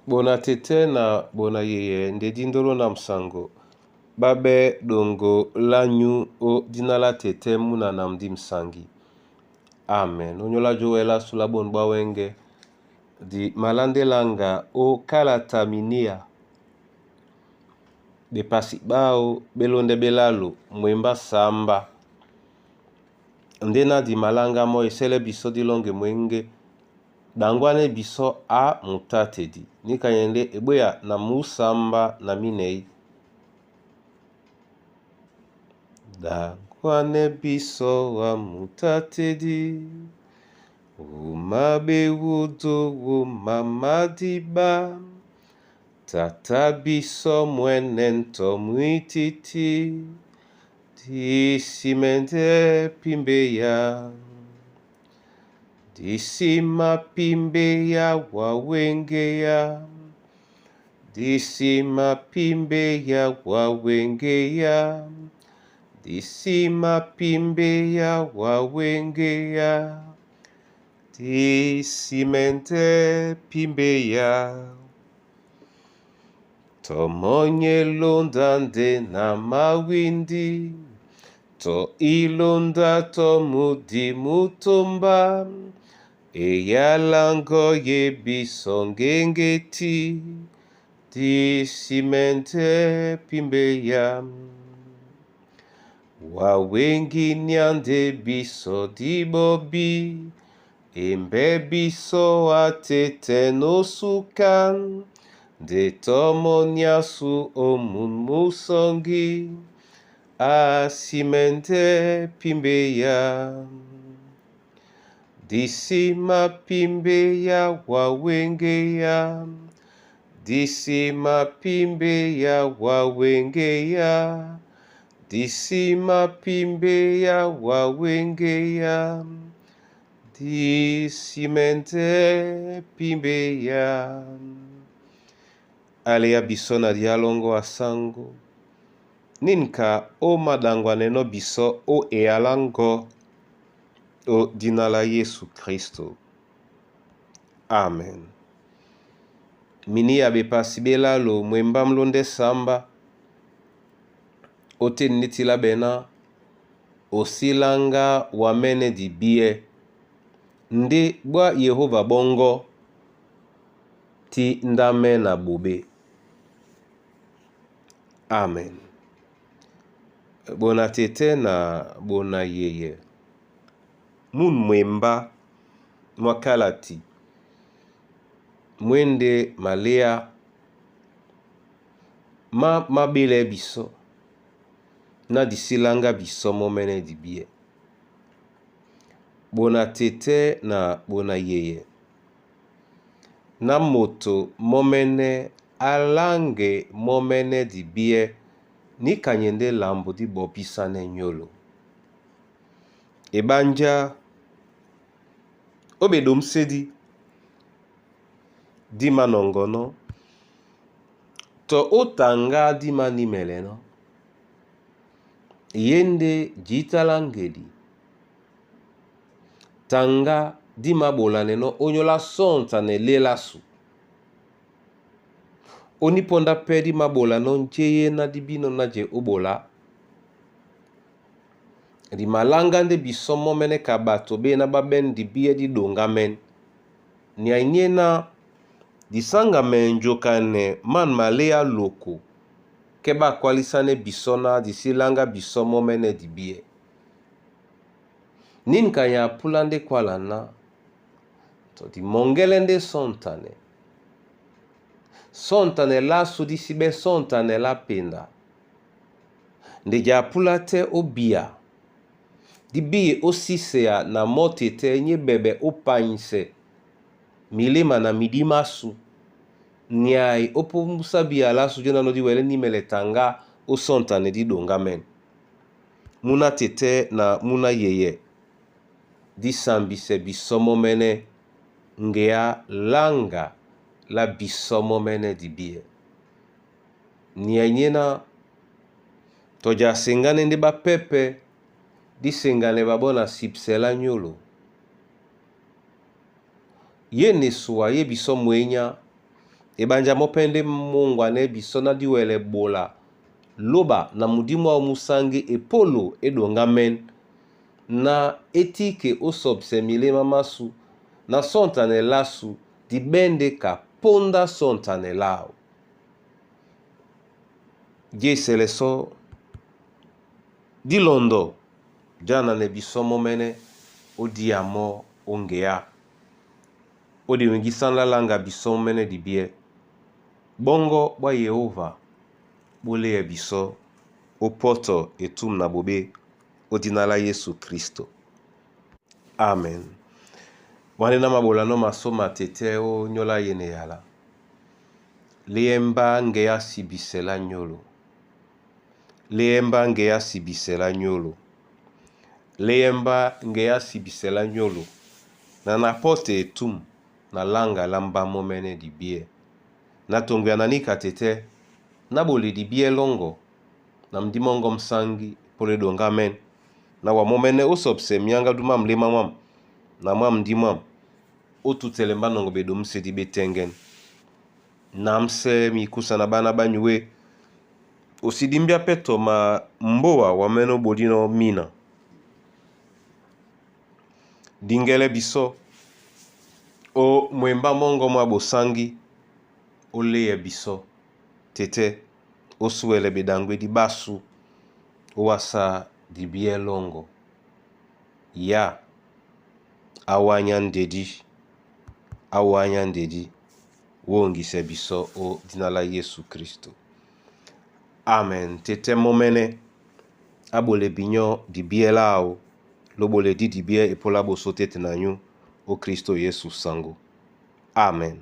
Bona tɛ́tɛ́ na bona yeyɛ nde dí ndolo na musango ɓá ɓɛ́ ɗoŋgo lá nyú ó dína lá tɛ́tɛ́ mú na na mudi musangi. Amen. Onyolá jówɛ lásu lá bonu ɓá wɛ́ŋgɛ̄, di malándɛ́ langa ó kálata miníá. Bepasi ɓáō ɓé lóndɛ́ ɓélâlo mwembá sǎmbá ndé na di maláŋgá mɔ́ e sɛ́lɛ́ bisɔ́ dí lɔ́ŋgɛ mwěŋgé ɗaŋgwánɛ́ bisɔ́ a mutátedi níka nyɛndɛ́ e ɓwéya na mǔsāmbá na mínɛ̌. Ɗaŋgwánɛ́ bisɔ́ a mutatedi wúma ɓé wúdú wúma madíɓá Tata bisɔ́ mwɛ́nɛ́ ntɔ mwítítí Disimɛndɛ́ pímbéya Disima pímbéya wa wéŋgéyá Disima pímbéya wa wéŋgéyá Disima pímbéya wa wéŋgéyá Disimɛndɛ́ pímbéya Tɔmɔ́ nyé lónda ndé na mawíndí Tɔ ílóndá tɔ́ mudi mútómbá Eyáláŋgɔ ye bisɔ́ ŋgéŋgétí Disimɛndɛ́ pímbéya Wa wéŋgínia ndé bisɔ́ dí ɓɔ́bí Embɛ́ bisɔ́ á tɛ́tɛ́ ó súká Nde tɔ́ mɔ́ nyású ó mún músɔŋgí Asimɛndɛ́ pímbéya Disima pímbéya wa wéŋgéyá Disima pímbéya wa wéŋgéyá Disima pímbéya wa wéŋgéyá Disimɛndɛ́ pímbéya Ale ya bisɔ́ na diálɔ́ŋgɔ́ a sáŋgó Ninka ó maɗaŋgwanɛnɔ́ bisɔ́ ó eyaláŋgɔ̄ ó dína lá Yésu Krísto. Amen. Miníya ɓepasi ɓé lálo mwembá mú lóndɛ́ sǎmbá ótên ní tilá ɓɛ̌ ná osíláŋgá wamɛ́nɛ́ dibíɛ́ ndé ɓwá Yehóva ɓɔ́ŋgɔ́ tí ndámɛ́ na ɓoɓé. Amen. Bona tɛ́tɛ́ na bona yeyɛ mún mwembá mwá kálati mwé ndé maléá má maɓélɛɛ́ bisɔ́ ná disíláŋgá bisɔ́ mɔ́mɛ́nɛ́ dibíɛ́. Bona tɛ́tɛ́ na bona yeyɛ ná moto mɔ́mɛ́nɛ́ á láŋgɛ mɔ́mɛ́nɛ́ dibíɛ́ níka nyɛndɛ́ lambo dí ɓɔpísánɛ́ nyólo. Eɓánjá ó ɓeɗǒmsédí dí manɔŋgɔnɔ́ tɔ ó taŋgá dí manímɛlɛnɔ́. Yé ndé jǐta lá ŋgedi, taŋgá dí māɓolanɛnɔ́ ónyólá sɔ́ntanɛ lé lásu. Ónípɔ́ndá pɛ́ dí māɓolanɔ́ njéyéná dí bínɔ̄ nájɛ ó ɓolá. Di maláŋgá ndé bisɔ́ mɔ́mɛ́nɛ́ ka ɓato ɓéná ɓá ɓɛ́n dibíɛ́ dí ɗoŋgámɛ́n. Nyay nyéná disáŋgamɛ njokanɛ man maléá loko kɛ́ ɓá kwálísánɛ́ bisɔ́ ná di sí láŋgá bisɔ́ mɔ́mɛ́nɛ́ dibíɛ́. Nínika nyɛ a púlá ndé kwála ná tɔ di mɔŋgɛ́lɛ́ ndé sɔ́ntanɛ. Sɔ́ntanɛ lásu dí sí ɓɛ́ sɔ́ntanɛ lá penda. Nde ja púlá tɛ́ ó biya dí bíye ó síseya na mɔ́ tɛtɛ́ nyé ɓɛɓɛ ó panyisɛ miléma na midí másu. Nyay ó pómbúsá biya lásu jónánɔ́ dí wɛlɛ́ nímɛlɛ taŋgá ó sɔ́ntanɛ dí ɗoŋgámɛ́n. Múná tɛtɛ́ na múná yeyɛ dí sambisɛ bisɔ́ mɔ́mɛ́nɛ́ ŋgeá láŋga lá bisɔ́ mɔ́mɛ́nɛ́ dibíɛ́. Nyay nyéná tɔ ja seŋgánɛ́ ndé ɓá pɛ́pɛ̄ dí seŋganɛ ɓaɓɔ́ na sipsɛ lá nyólo. Ye na esua yé bisɔ́ mwěnyá Ebanja mɔ pɛ́ ndé mongwanɛ́ bisɔ ná di wɛlɛ bola lóba na mudímú áō mú sáŋgí epólo é ɗoŋgámɛ́n na é tíkɛ ó sɔbisɛ miléma másū na sɔ̂ntanɛ lásū di ɓɛ́ ndé ka póndá sɔ̂ntanɛ láō. Jésɛlɛ sɔ́ dílɔndɔ jánanɛ bisɔ́ mɔ́mɛ́nɛ́ ó día mɔ́ ó ŋgeá. Ó diweŋgísá lá lánga bisɔ́ mɔ́mɛ́nɛ́ dibíɛ́. Bɔ́ŋgɔ́ ɓwá Yehóva ɓó léɛ bisɔ́ ó pɔ́tɔ etûm na ɓoɓé ó dína lá Yésu Kristo. Amen. Wá ndé ná maɓolanɔ́ masó matetɛ́ ó nyólo á yêne eyala. Léɛ́ mbá ŋgɛ́ á sibisɛ lá nyólo. Léɛ́ mbá ŋgɛ́ á sibisɛ lá nyólo. Léɛ́ mbá ŋgɛ́ á sibisɛ lá nyólo na na pɔ́tɛ etûm na láŋga lá mbá mɔ́mɛ́nɛ́ dibíɛ́. Na toŋgoyana níka tetɛ́, ná ɓole dibíɛ́ lɔ́ŋgɔ na mudí mɔ́ŋgɔ́ msáŋgí pólá e ɗoŋgámɛ́n na wa mɔ́mɛ́nɛ́ ó sɔbisɛ myáŋgádú má mlémá mwâm na mwá mudí mwâm ó tutɛlɛ mbá nɔŋgɔ ɓeɗomúsɛ́dí ɓé tɛ́ŋgɛ́n. Námsɛ́ mikúsa na ɓána ɓá nyué, o sí dímbíá pɛ́ tɔ mambóa wamɛ́nɛ́ ó ɓodínɔ́ mína. Díŋgɛ́lɛ́ bisɔ́ ó mwembá mɔ́ŋgɔ́ mwá ɓosáŋgí ó léɛ bisɔ́ tetɛ́ ó súwɛlɛ ɓeɗaŋgwédí ɓásū ó wásá dibíɛ́ lɔ́ŋgɔ. Yá á wányá ndedí, á wányá ndedí, wóŋgisɛ bisɔ́ ó dína lá Yésu Kristo. Amen. Tetɛ́ mɔ́mɛ́nɛ́ á ɓolɛ binyɔ́ dibíɛ́ láō ló ɓolɛdí dibíɛ́ epólá ɓosó tête na nyú ó Kristo Yesu saŋgó. Amen.